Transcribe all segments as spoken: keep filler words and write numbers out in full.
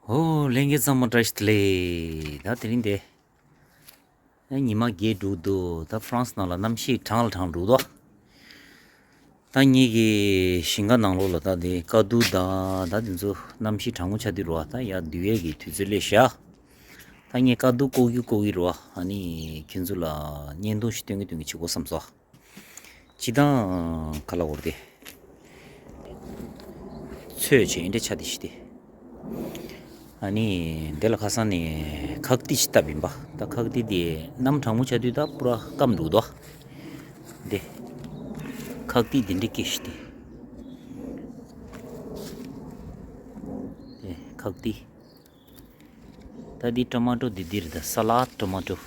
ཨོ་ལྷན་རྒྱས་ཚང་མ་བཀྲ་ཤིས་བདེ་ལེགས། ད་དེ་རིང་དེ་ཨ་ཉི་མ་བརྒྱད་འགྲོ་འདུག་ད་ཧྥ་རན་སི་ནང་ལ་གནམ་གཤིས་གྲང་ལ་གྲང་འགྲོ་འདུག་ད་ངེད་ཀྱི་ཞིང་ཁ་ནང་ལོགས་ལ་ད་དེ་དཀའ་སྡུག་དང་ད་དེ་ཚོ་གནམ་གཤིས་གྲང་མོ་ཆགས་དུས་རེད་བ། ད་ཡར་འདུག་ཡས་ཀྱི་དུས་ཚོད་སླེབས་ཤག་ད་ངས་དཀའ་སྡུག་བཀོག་གི་བཀོག་གི་རེད་བ། ཨ་ནི་ཁྱེད་ཚོ་ལ་བརྙན་ཐུང་ཞིག་སྟོན་གི་སྟོན་གི་བྱེད་དགོས་བསམ་སོང་། སྤྱིར་བཏང་ཁ་ལག་འོར་དེ་ཚོས་བྱས་འདྲ་ཆ་དེ་ཞིག་དེ། ཨ་ནི་འདི་ལ་ཁ་སང་ནས་ཁག་ཏི་ཞིག་བཏབ་ཡིན་པ། ད་ཁག་ཏི་དེ་གནམ་གྲང་མོ་ཆགས་དུས་ད་པུ་ར་སྐམ་འགྲོ་དོ། དེ་ཁག་ཏི་དེ་འདྲ་སྐྱེས་ཞིག་དེ། དེ་ཁག་ཏི། ད་འདི་ཊོ་མ་ཊོ་འདི་འདིར་ད་ས་ལ་ཊོ་མ་ཊོ།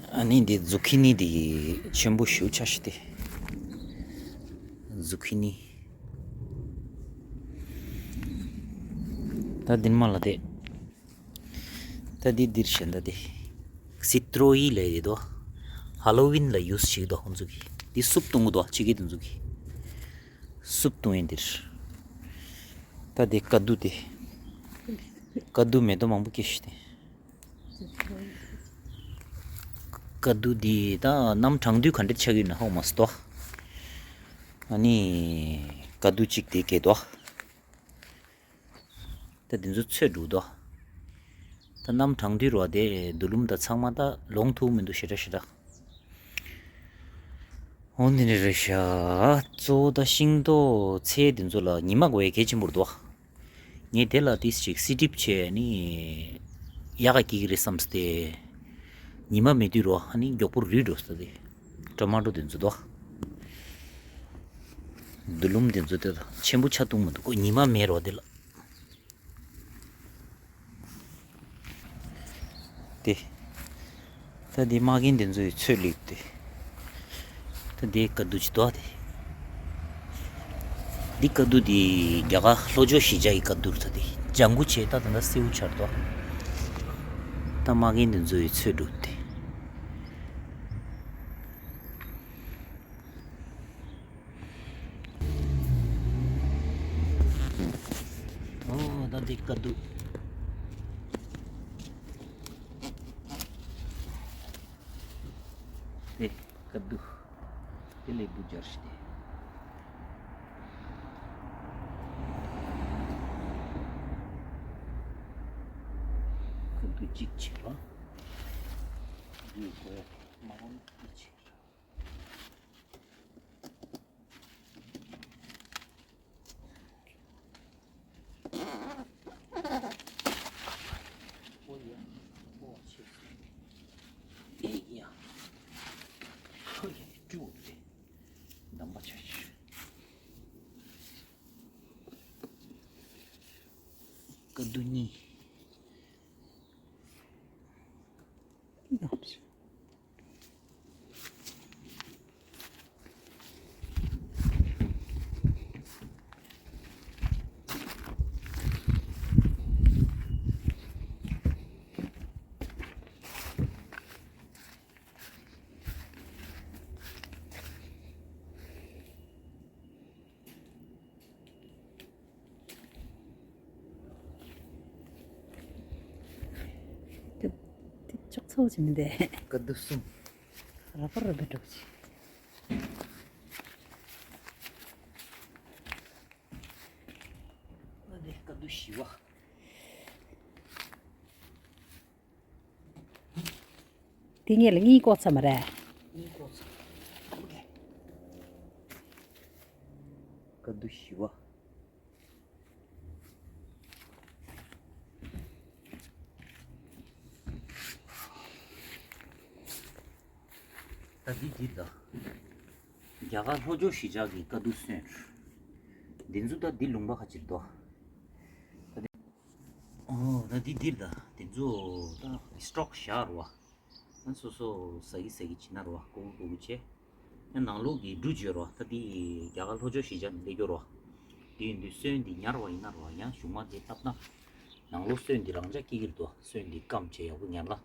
ཨ་ནི་འདི་ཛུ་ཁི་ནི་འདི་ཆེན་པོ་ཞེ་པོ་ཆགས་ཤག་སྟེ། ཛུ་ཁི་ནི། ད་འདིར་མ་ལ་དེ། ད་འདི་འདིར་ཞེ་ད་དེ། སི་ཏྲོ་ཡི་ལས་རེད་དོ། ཧ་ལོ་ཝིན་ལ་ཡུས་བྱེད་དོ་ཁོང་ཚོ་གིས། འདི་སུབ་བཏུང་གི་དོ་ཅིག་གི་དེ་ཚོ་གིས། སུབ་བཏུང་ཡིན་འདིར། ད་དེ་དཀའ་སྡུག་དེ། དཀའ་སྡུག་མེ་ཏོག་མང་པོ་སྐྱེས་ཤག་སྟེ། དཀའ་སྡུག་འདི་ད་གནམ་གྲང་དུས་ག་འདྲ་ཆགས་ཡོད་ན་ཧ་གོ་མ་སོང་དོ། ཨ་ནི་དཀའ་སྡུག་ཅིག་དེ་སྐྱེས་དོ། ད་འདི་ཚོ་ཚོས་འགྲོ་དོ། ད་གནམ་གྲང་དུས་རོ་དེ་རྡུལ་ལུམ་ད་ཚང་མ་ད་ལོང་ཐུབ་མི་འདུག་ཞེ་དྲག་ཞེ་དྲག་འོ་འདི་འདྲ་རེད་ཤག་གཙོ་བོ་ད་ཤིང་ཏོག་ཚལ་འདི་ཚོ་ལ་ཉི་མ་དགོས་ཡ་གལ་ཆེན་པོ་རེད་དོ། ངས་དེ་ལ་ཏིས་ཅིག་སི་ཊིབ་བྱས་ནི་ཡག་ག་སྐྱེ་གི་རེད་བསམས་ཏེ། ཉི་མ་མེད་དུས་རོ་ཨ་ནི་མགྱོགས་པོ་རུལ་འགྲོ་ས་དེ། ཊོ་མ་ཊོ་དེ་ཚོ་དོ། རྡུལ་ལུམ་དེ་ཚོ་དེ་ལ་ཆེན་པོ་ཆགས་ཐུབ་མི་འདུག་ཁོ་ཉི་མ་མེད་རོ་དེ་ལ། དེ། ད་དེ་མ་གིན་དེ་ཚོའི་ཚོད་ལེགས་དེ། ད་དེ་དཀའ་སྡུག་ཅིག་དོ་དེ། འདི་དཀའ་སྡུག་དེ་རྒྱ་གར་ལྷོ་ཕྱོགས་གཞིས་ཆགས་ཀྱི་དཀའ་སྡུག་ད་དེ་ལྗང་གུ་བྱས་ད་ད་ད་སེའུ་ཆར་དོ། ད་མ་གིན་དེ་ཚོའི་ཚོད་སྒྲུབ་དེ། ཨོ་ད་འདི་དཀའ་སྡུག་དེ་དཀའ་སྡུག་དེ་ལས་སྡུག་སྦྱར་ཞིག་དེ། དཀའ་སྡུག་གཅིག་བྱེད་པ། འདི་དགོས་མ་འོང་གཅིག་བྱེད། ཨོ་ཡ། ཨོ་ཆེ། ཨེ་ཡ། ཨོ་ཡ་ཀྲུ་རེ། འདམ་པ་ཆ་ཆུ། དཀའ་སྡུག་གཉིས། དེ་དེ་ལྕགས་ཚ་བོ་ཅིག་མིན་ཏེ། དཀའ་སྡུག་གསུམ། ར་པར་ར་པར་འགྲོ་གི་ཅིག་ཨ་ནི་དཀའ་སྡུག་བཞི་བ། དེ་ངས་ལ་གཉིས་བཀོག་ཚར་མ་རེད། གཉིས་བཀོག་ཚར། དཀའ་སྡུག་བཞི་བ། ད་འདི་འདི་ད། རྒྱ་གར་ལྷོ་ཕྱོགས་གཞིས་ཆགས་ཀྱི་དཀའ་སྡུག་སོན། འདི་ཚོ་ད་འདི་ལུང་པ་ཁ་ཅིག་དོ། ད་འདི། ཨོ་ད་འདི་འདིར་ད་འདི་ཚོ་ད་སི་ཊོག་བཞག་རོ། ཨ་སོ་སོ་ཟ་གི་ཟ་གི་བྱེད་ན་རོ་ལྐོག་ལྐོག་བྱས། ཨ་ནང་ལོགས་ཀྱི་འབྲུ་བརྗོད་རོ་ད་འདི་རྒྱ་གར་ལྷོ་ཕྱོགས་གཞིས་ཆགས་ནས་སླེབས་རྒྱུ་རོ། དེ་ཡིན་དུས་སོན་འདི་ཉར་བ་ཡིན་ན་རོ་ཡང་གཞུག་མ་དེ་བཏབ་ན། ནང་ལོགས་སོན་འདི་རང་འཇགས་སྐྱེ་གི་རེད་དོ། སོན་འདི་སྐམ་བྱས་ཡག་པོ་ཉར་ལ།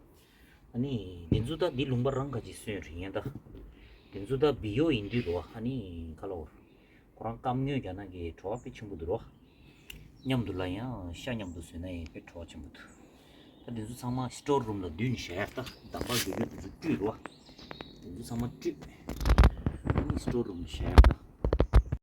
ཨ་ནི་འདི་ཚོ་ད་འདི་ལུང་པ་རང་ག་ཅིག་སོན་རེད་ཡིན་ད། འདི་ཚོ་ད་བི་ཡོ་ཡིན་དུས་རོ་ཨ་ནི་ག་ལ་འོར། ཁོ་རང་སྐམ་ངོས་རྒྱག་ན་གི་བྲོ་བ་དཔེ་ཆེན་པོ་འདུག་རོ། མཉམ་དུ་ལ་ཡང་ཤ་མཉམ་དུ་ཟོས་ན་ཡང་དཔེ་བྲོ་བ་ཆེན་པོ་འདུག་ད་དེ་ཚོ་ཚང་མ་སི་ཊོར་རུམ་ལ་བསྡུས་ནས་བཞག་ཡག་ད་འདམ་བག་ཡོད་ཡོད་དེ་ཚོ་བཀྲུས་རོ། དེ་ཚོ་ཚང་མ་བཀྲུས། ཨ་ནི་སི་ཊོར་རུམ་ལ་བཞག་ཡག་ད།